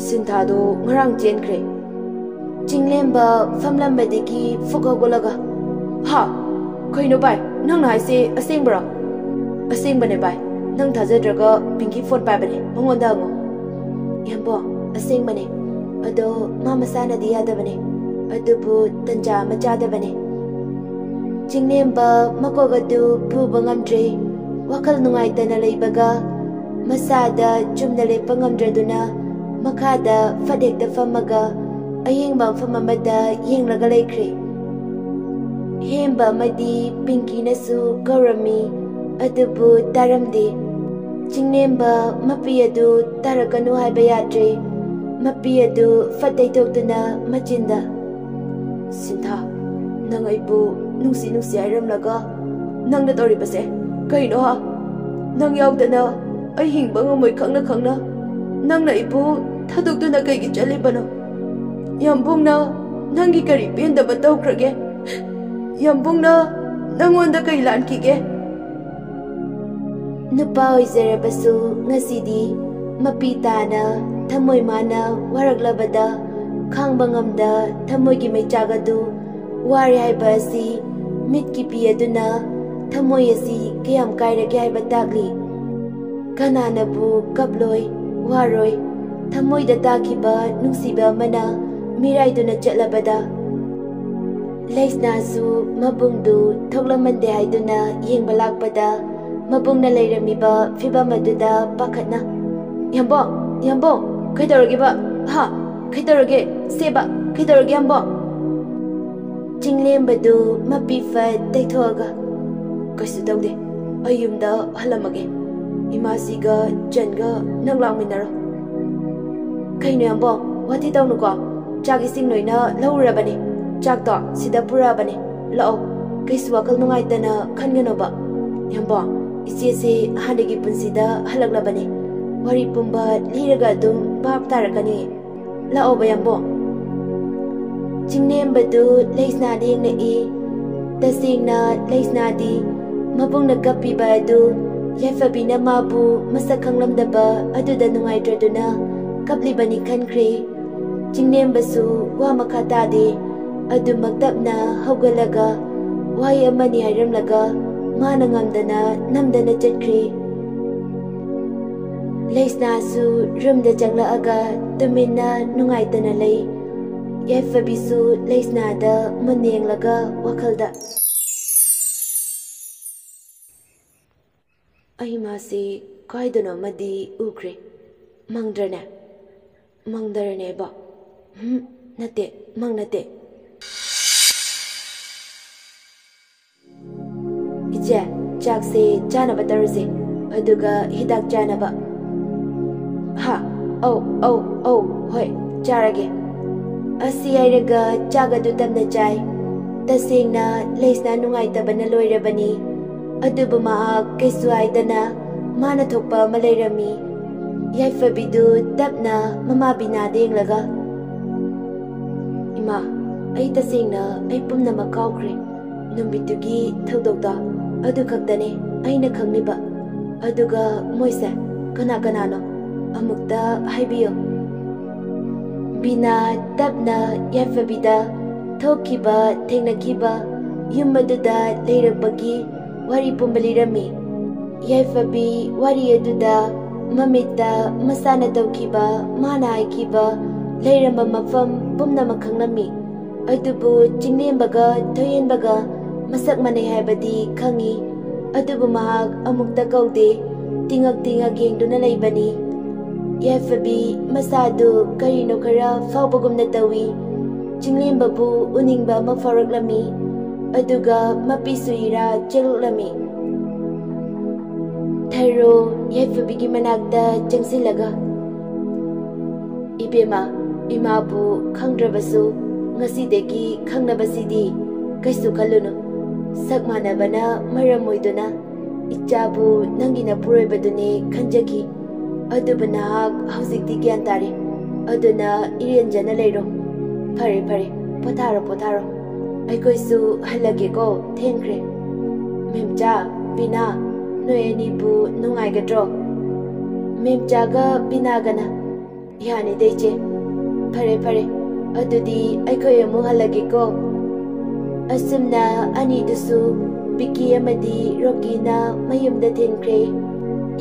"ꯁꯤꯟꯊꯥꯗꯣ ꯉꯔꯥꯡ ꯆꯦꯟꯈ꯭ꯔꯦ꯫" ꯆꯤꯡꯂꯦꯝꯕ ꯐꯝꯂꯝꯕꯗꯒꯤ ꯐꯨꯛ ꯍꯧꯒꯠꯂꯒ, "ꯍꯥ? ꯀꯩꯅꯣ ꯚꯥꯏ, ꯅꯪꯅ ꯍꯥꯏꯁꯦ ꯑꯁꯦꯡꯕꯔꯣ?" "ꯑꯁꯦꯡꯕꯅꯦ ꯚꯥꯏ, ꯅꯪ ꯊꯥꯖꯗ꯭ꯔꯒ ꯄꯤꯡꯀꯤ ꯐꯣꯟ ꯄꯥꯏꯕꯅꯦ, ꯃꯉꯣꯟꯗ ꯍꯪꯉꯣ꯫" "ꯏꯌꯥꯝꯕꯣ, ꯑꯁꯦꯡꯕꯅꯦ꯫ ꯑꯗꯣ ꯃꯥ ꯃꯁꯥꯅꯗꯤ ꯌꯥꯗꯕꯅꯦ, ꯑꯗꯨꯕꯨ ꯇꯟꯖꯥ ꯑꯃ ꯆꯥꯗꯕꯅꯦ꯫" ꯆꯤꯡꯂꯦꯝꯕ ꯃꯀꯣꯛ ꯑꯗꯨ ꯄꯨꯕ ꯉꯝꯗ꯭ꯔꯦ꯫ ꯋꯥꯈꯜ ꯅꯨꯡꯉꯥꯏꯇꯅ ꯂꯩꯕꯒ ꯃꯁꯥꯗ ꯆꯨꯝꯅ ꯂꯦꯞꯄ ꯉꯝꯗ꯭ꯔꯗꯨꯅ ꯃꯈꯥꯗ ꯐꯠ ꯍꯦꯛꯇ ꯐꯝꯃꯒ ꯑꯌꯦꯡꯕ ꯃꯐꯝ ꯑꯃꯗ ꯌꯦꯡꯂꯒ ꯂꯩꯈ꯭ꯔꯦ꯫ ꯍꯦꯝꯕ ꯑꯃꯗꯤ ꯄꯤꯡꯀꯤꯅꯁꯨ ꯀꯧꯔꯝꯃꯤ, ꯑꯗꯨꯕꯨ ꯇꯥꯔꯝꯗꯦ꯫ ꯆꯤꯡꯂꯦꯝꯕ ꯃꯄꯤ ꯑꯗꯨ ꯇꯥꯔꯛꯀꯅꯨ ꯍꯥꯏꯕ ꯌꯥꯗ꯭ꯔꯦ꯫ ꯃꯄꯤ ꯑꯗꯨ ꯐꯠ ꯇꯩꯊꯣꯛꯇꯨꯅ ꯃꯆꯤꯟꯗ, "ꯁꯤꯟꯊꯥ, ꯅꯪ ꯑꯩꯕꯨ ꯅꯨꯡꯁꯤ ꯅꯨꯡꯁꯤ ꯍꯥꯏꯔꯝꯂꯒ ꯅꯪꯅ ꯇꯧꯔꯤꯕꯁꯦ ꯀꯩꯅꯣ, ꯍꯥ? ꯅꯪ ꯌꯥꯎꯗꯅ ꯑꯩ ꯍꯤꯡꯕ ꯉꯝꯃꯣꯏ ꯈꯪꯅ ꯈꯪꯅ ꯅꯪꯅ ꯑꯩꯕꯨ ꯊꯥꯗꯣꯛꯇꯨꯅ ꯀꯩꯒꯤ ꯆꯠꯂꯤꯕꯅꯣ? ꯌꯥꯝꯕꯨꯡꯅ ꯅꯪꯒꯤ ꯀꯔꯤ ꯄꯦꯟꯗꯕ ꯇꯧꯈ꯭ꯔꯒꯦ? ꯌꯥꯝꯕꯨꯡꯅ ꯅꯪꯉꯣꯟꯗ ꯀꯩ ꯂꯥꯟꯈꯤꯒꯦ?" ꯅꯨꯄꯥ ꯑꯣꯏꯖꯔꯕꯁꯨ ꯉꯁꯤꯗꯤ ꯃꯄꯤ ꯇꯥꯅ ꯊꯃꯣꯏ ꯃꯥꯅ ꯋꯥꯔꯛꯂꯕꯗ ꯈꯥꯡꯕ ꯉꯝꯗ ꯊꯃꯣꯏꯒꯤ ꯃꯩꯆꯥꯛ ꯑꯗꯨ ꯋꯥꯔꯦ ꯍꯥꯏꯕ ꯑꯁꯤ ꯃꯤꯠꯀꯤ ꯄꯤ ꯑꯗꯨꯅ ꯊꯃꯣꯏ ꯑꯁꯤ ꯀꯌꯥꯝ ꯀꯥꯏꯔꯒꯦ ꯍꯥꯏꯕ ꯇꯥꯛꯂꯤ꯫ ꯀꯅꯥꯅꯕꯨ ꯀꯞꯂꯣꯏ, ꯋꯥꯔꯣꯏ? ꯊꯃꯣꯏꯗ ꯇꯥꯈꯤꯕ ꯅꯨꯡꯁꯤꯕ ꯑꯃꯅ ꯃꯤꯔꯥꯏꯗꯨꯅ ꯆꯠꯂꯕꯗ꯫ ꯂꯩꯁꯅꯥꯁꯨ ꯃꯕꯨꯡꯗꯨ ꯊꯣꯛꯂꯝꯃꯟꯗꯦ ꯍꯥꯏꯗꯨꯅ ꯌꯦꯡꯕ ꯂꯥꯛꯄꯗ ꯃꯕꯨꯡꯅ ꯂꯩꯔꯝꯃꯤꯕ ꯐꯤꯕꯝ ꯑꯗꯨꯗ ꯄꯥꯈꯠꯅ, "ꯌꯥꯝꯕꯣꯡ, ꯌꯥꯝꯕꯣꯡ, ꯀꯩꯗꯧꯔꯒꯦꯕ? ꯍꯥ? ꯀꯩꯗꯧꯔꯒꯦ? ꯁꯦꯕ, ꯀꯩꯗꯧꯔꯒꯦ, ꯌꯥꯝꯕꯣꯡ?" ꯆꯤꯡꯂꯦꯝꯕꯗꯨ ꯃꯄꯤ ꯐꯠ ꯇꯩꯊꯣꯛꯑꯒ, "ꯀꯩꯁꯨ ꯇꯧꯗꯦ, ꯑꯩ ꯌꯨꯝꯗ ꯍꯜꯂꯝꯃꯒꯦ꯫ ꯏꯃꯥꯁꯤꯒ ꯆꯟꯒ ꯅꯪ ꯂꯥꯛꯃꯤꯟꯅꯔꯣ꯫" "ꯀꯩꯅꯣ ꯌꯥꯝꯕꯣꯡ, ꯋꯥꯊꯤ ꯇꯧꯅꯨꯀꯣ꯫ ꯆꯥꯛ ꯏꯁꯤꯡ ꯂꯣꯏꯅ ꯂꯧꯔꯨꯔꯕꯅꯤ꯫ ꯆꯥꯛꯇꯣ ꯁꯤꯗ ꯄꯨꯔꯛꯑꯕꯅꯤ꯫ ꯂꯥꯛꯑꯣ, ꯀꯩꯁꯨ ꯋꯥꯈꯜ ꯅꯨꯡꯉꯥꯏꯇꯅ ꯈꯟꯒꯅꯣꯕ꯫ ꯌꯥꯝꯕꯣꯡ, ꯏꯆꯦꯁꯦ ꯍꯥꯟꯅꯒꯤ ꯄꯨꯟꯁꯤꯗ ꯍꯜꯂꯛꯂꯕꯅꯤ꯫ ꯋꯥꯔꯤ ꯄꯨꯝꯕ ꯂꯤꯔꯒ ꯑꯗꯨꯝ ꯚꯥꯞ ꯇꯥꯔꯛꯀꯅꯤ꯫ ꯂꯥꯛꯑꯣꯕ ꯌꯥꯝꯕꯣꯡ꯫" ꯆꯤꯡꯂꯦꯝꯕꯗꯨ ꯂꯩꯁꯅꯥꯗ ꯌꯦꯡꯂꯛꯏ꯫ ꯇꯁꯦꯡꯅ ꯂꯩꯁꯅꯥꯗꯤ ꯃꯕꯨꯡꯅ ꯀꯞꯄꯤꯕ ꯑꯗꯨ ꯌꯥꯏꯐꯕꯤꯅ ꯃꯥꯕꯨ ꯃꯁꯛ ꯈꯪꯂꯝꯗꯕ ꯑꯗꯨꯗ ꯅꯨꯡꯉꯥꯏꯇ꯭ꯔꯗꯨꯅ ꯀꯞꯂꯤꯕꯅꯤ ꯈꯟꯈ꯭ꯔꯦ꯫ ꯆꯤꯡꯂꯦꯝꯕꯁꯨ ꯋꯥ ꯃꯈꯥ ꯇꯥꯗꯦ꯫ ꯑꯗꯨꯃꯛ ꯇꯞꯅ ꯍꯧꯒꯠꯂꯒ ꯋꯥꯍꯩ ꯑꯃꯅꯤ ꯍꯥꯏꯔꯝꯂꯒ ꯃꯥꯅ ꯉꯝꯗꯅ ꯅꯝꯗꯅ ꯆꯠꯈ꯭ꯔꯦ꯫ ꯂꯩꯁꯅꯥꯁꯨ ꯔꯨꯝꯗ ꯆꯪꯂꯛꯑꯒ ꯇꯨꯃꯤꯟꯅ ꯅꯨꯡꯉꯥꯏꯇꯅ ꯂꯩ꯫ ꯌꯥꯏꯐꯕꯤꯁꯨ ꯂꯩꯁꯅꯥꯗ ꯃꯨꯟꯅ ꯌꯦꯡꯂꯒ ꯋꯥꯈꯜꯗ, "ꯑꯩ ꯃꯥꯁꯤ ꯀꯥꯏꯗꯅꯣ ꯑꯃꯗꯤ ꯎꯈ꯭ꯔꯦ꯫ ꯃꯪꯗ꯭ꯔꯅꯦ? ꯃꯪꯗ꯭ꯔꯅꯦꯕ? ꯎꯝ, ꯅꯠꯇꯦ, ꯃꯪ ꯅꯠꯇꯦ꯫ ꯏꯆꯦ, ꯆꯥꯛꯁꯦ ꯆꯥꯅꯕ ꯇꯧꯔꯁꯦ, ꯑꯗꯨꯒ ꯍꯤꯗꯥꯛ ꯆꯥꯅꯕ꯫" "ꯍꯥ? ꯑꯧ, ꯑꯧ, ꯑꯧ, ꯍꯣꯏ, ꯆꯥꯔꯒꯦ꯫ ꯑꯁꯤ ꯍꯥꯏꯔꯒ ꯆꯥꯛ ꯑꯗꯨ ꯇꯞꯅ ꯆꯥꯏ꯫ ꯇꯁꯦꯡꯅ ꯂꯩꯁꯅꯥ ꯅꯨꯡꯉꯥꯏꯇꯕꯅ ꯂꯣꯏꯔꯕꯅꯤ꯫ ꯑꯗꯨꯕꯨ ꯃꯍꯥꯛ ꯀꯩꯁꯨ ꯍꯥꯏꯗꯅ ꯃꯥꯅ ꯊꯣꯛꯄ ꯑꯃ ꯂꯩꯔꯝꯃꯤ꯫ ꯌꯥꯏꯐꯕꯤꯗꯨ ꯇꯞꯅ ꯃꯃꯥ ꯕꯤꯅꯥꯗ ꯌꯦꯡꯂꯒ, "ꯏꯃꯥ, ꯑꯩ ꯇꯁꯦꯡꯅ ꯑꯩ ꯄꯨꯝꯅꯃꯛ ꯀꯥꯎꯈ꯭ꯔꯦ꯫ ꯅꯨꯃꯤꯠꯇꯨꯒꯤ ꯊꯧꯗꯣꯛꯇꯣ ꯑꯗꯨ ꯈꯛꯇꯅꯦ ꯑꯩꯅ ꯈꯪꯂꯤꯕ꯫ ꯑꯗꯨꯒ ꯃꯣꯏꯁꯦ ꯀꯅꯥ ꯀꯅꯥꯅꯣ? ꯑꯃꯨꯛꯇ ꯍꯥꯏꯕꯤꯌꯨ꯫" ꯕꯤꯅꯥ ꯇꯞꯅ ꯌꯥꯏꯐꯕꯤꯗ ꯊꯣꯛꯈꯤꯕ, ꯊꯦꯡꯅꯈꯤꯕ, ꯌꯨꯝ ꯑꯗꯨꯗ ꯂꯩꯔꯛꯄꯒꯤ ꯋꯥꯔꯤ ꯄꯨꯝꯕ ꯂꯤꯔꯝꯃꯤ꯫ ꯌꯥꯏꯐꯕꯤ ꯋꯥꯔꯤ ꯑꯗꯨꯗ ꯃꯃꯤꯠꯇ ꯃꯁꯥꯅ ꯇꯧꯈꯤꯕ, ꯃꯥꯅ ꯍꯥꯏꯈꯤꯕ, ꯂꯩꯔꯝꯕ ꯃꯐꯝ ꯄꯨꯝꯅꯃꯛ ꯈꯪꯂꯝꯃꯤ꯫ ꯑꯗꯨꯕꯨ ꯆꯤꯡꯂꯦꯝꯕꯒ ꯊꯣꯏꯍꯦꯟꯕꯒ ꯃꯁꯛ ꯃꯥꯟꯅꯩ ꯍꯥꯏꯕꯗꯤ ꯈꯪꯏ꯫ ꯑꯗꯨꯕꯨ ꯃꯍꯥꯛ ꯑꯃꯨꯛꯇ ꯀꯧꯗꯦ꯫ ꯇꯤꯉꯛ ꯇꯤꯉꯛ ꯌꯦꯡꯗꯨꯅ ꯂꯩꯕꯅꯤ꯫ ꯌꯥꯏꯐꯕꯤ ꯃꯁꯥꯗꯨ ꯀꯔꯤꯅꯣ ꯈꯔ ꯐꯥꯎꯕꯒꯨꯝꯅ ꯇꯧꯏ꯫ ꯆꯤꯡꯂꯦꯝꯕꯕꯨ ꯎꯅꯤꯡꯕ ꯑꯃ ꯐꯥꯎꯔꯛꯂꯝꯃꯤ꯫ ꯑꯗꯨꯒ ꯃꯄꯤ ꯁꯨꯍꯤꯔꯥ ꯆꯦꯜꯂꯛꯂꯝꯃꯤ꯫ ꯊꯔꯣ ꯌꯥꯏꯐꯕꯤꯒꯤ ꯃꯅꯥꯛꯇ ꯆꯪꯁꯤꯜꯂꯒ, "ꯏꯕꯦꯝꯃ, ꯏꯃꯥꯕꯨ ꯈꯪꯗ꯭ꯔꯕꯁꯨ ꯉꯁꯤꯗꯒꯤ ꯈꯪꯅꯕꯁꯤꯗꯤ ꯀꯩꯁꯨ ꯈꯜꯂꯨꯅꯨ꯫ ꯁꯛ ꯃꯥꯟꯅꯕꯅ ꯃꯔꯝ ꯑꯣꯏꯗꯨꯅ ꯏꯆꯥꯕꯨ ꯅꯪꯒꯤ ꯅꯄꯨꯔꯣꯏꯕꯗꯨꯅꯦ ꯈꯟꯖꯈꯤ꯫ ꯑꯗꯨꯕꯨ ꯅꯍꯥꯛ ꯍꯧꯖꯤꯛꯇꯤ ꯒ꯭ꯌꯥꯟ ꯇꯥꯔꯦ꯫ ꯑꯗꯨꯅ ꯏꯔꯦꯟꯖꯅ ꯂꯩꯔꯣ꯫ ꯐꯔꯦ, ꯐꯔꯦ, ꯄꯣꯊꯥꯔꯣ, ꯄꯣꯊꯥꯔꯣ꯫ ꯑꯩꯈꯣꯏꯁꯨ ꯍꯜꯂꯒꯦꯀꯣ, ꯊꯦꯡꯈ꯭ꯔꯦ꯫" "ꯃꯦꯝꯆꯥ, ꯕꯤꯅꯥ, ꯅꯣꯏ ꯑꯅꯤꯕꯨ ꯅꯨꯡꯉꯥꯏꯒꯗ꯭ꯔꯣ?" ꯃꯦꯝꯆꯥꯒ ꯕꯤꯅꯥꯒꯅ, "ꯌꯥꯅꯤꯗ ꯏꯆꯦ꯫ ꯐꯔꯦ, ꯐꯔꯦ, ꯑꯗꯨꯗꯤ ꯑꯩꯈꯣꯏ ꯑꯃꯨꯛ ꯍꯜꯂꯒꯦꯀꯣ꯫" ꯑꯁꯨꯝꯅ ꯑꯅꯤꯗꯨꯁꯨ ꯕꯤꯀꯤ ꯑꯃꯗꯤ ꯔꯣꯀꯤꯅ ꯃꯌꯨꯝꯗ ꯊꯤꯟꯈ꯭ꯔꯦ꯫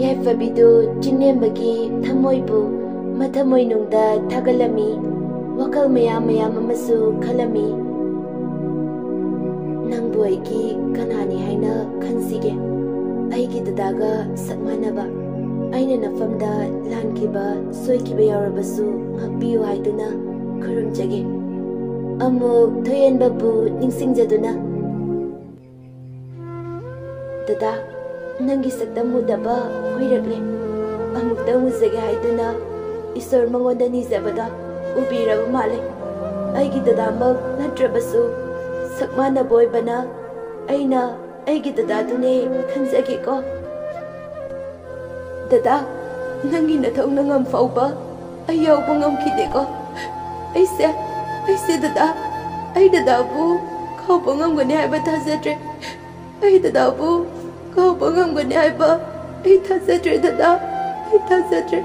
ꯌꯥꯏꯐꯕꯤꯗꯨ ꯆꯤꯡꯂꯦꯝꯕꯒꯤ ꯊꯃꯣꯏꯕꯨ ꯃꯊꯃꯣꯏꯅꯨꯡꯗ ꯊꯥꯒꯠꯂꯝꯃꯤ꯫ ꯋꯥꯈꯜ ꯃꯌꯥꯝ ꯃꯌꯥꯝ ꯑꯃꯁꯨ ꯈꯜꯂꯝꯃꯤ꯫ "ꯅꯪꯕꯨ ꯑꯩꯒꯤ ꯀꯅꯥꯅꯤ ꯍꯥꯏꯅ ꯈꯟꯁꯤꯒꯦ? ꯑꯩꯒꯤ ꯗꯗꯥꯒ ꯁꯛ ꯃꯥꯟꯅꯕ꯫ ꯑꯩꯅ ꯅꯐꯝꯗ ꯂꯥꯟꯈꯤꯕ, ꯁꯣꯏꯈꯤꯕ ꯌꯥꯎꯔꯕꯁꯨ ꯉꯥꯛꯄꯤꯌꯨ ꯍꯥꯏꯗꯨꯅ ꯈꯨꯔꯨꯝꯖꯒꯦ꯫" ꯑꯃꯨꯛ ꯊꯣꯏꯍꯦꯟꯕꯕꯨ ꯅꯤꯡꯁꯤꯡꯖꯗꯨꯅ, "ꯗꯗꯥ, ꯅꯪꯒꯤ ꯁꯛꯇꯝ ꯎꯗꯕ ꯀꯨꯏꯔꯛꯂꯦ꯫ ꯑꯃꯨꯛꯇ ꯎꯖꯒꯦ ꯍꯥꯏꯗꯨꯅ ꯏꯁꯣꯔ ꯃꯉꯣꯟꯗ ꯅꯤꯖꯕꯗ ꯎꯕꯤꯔꯕ ꯃꯥꯜꯂꯦ꯫ ꯑꯩꯒꯤ ꯗꯗꯥꯃꯛ ꯅꯠꯇ꯭ꯔꯕꯁꯨ ꯁꯛ ꯃꯥꯟꯅꯕ ꯑꯣꯏꯕꯅ ꯑꯩꯅ ꯑꯩꯒꯤ ꯗꯗꯥꯗꯨꯅꯦ ꯈꯟꯖꯒꯦꯀꯣ꯫ ꯗꯗꯥ, ꯅꯪꯒꯤ ꯅꯊꯧꯅ ꯉꯝ ꯐꯥꯎꯕ ꯑꯩ ꯌꯥꯎꯕ ꯉꯝꯈꯤꯗꯦꯀꯣ꯫ ꯑꯩꯁꯦ, ꯑꯩꯁꯦ ꯗꯗꯥ, ꯑꯩ ꯗꯗꯥꯕꯨ ꯀꯥꯎꯕ ꯉꯝꯒꯅꯤ ꯍꯥꯏꯕ ꯊꯥꯖꯗ꯭ꯔꯦ꯫ ꯑꯩ ꯗꯗꯥꯕꯨ ꯀꯥꯎꯕ ꯉꯝꯒꯅꯤ ꯍꯥꯏꯕ ꯑꯩ ꯊꯥꯖꯗ꯭ꯔꯦ ꯗꯗꯥ, ꯑꯩ ꯊꯥꯖꯗ꯭ꯔꯦ꯫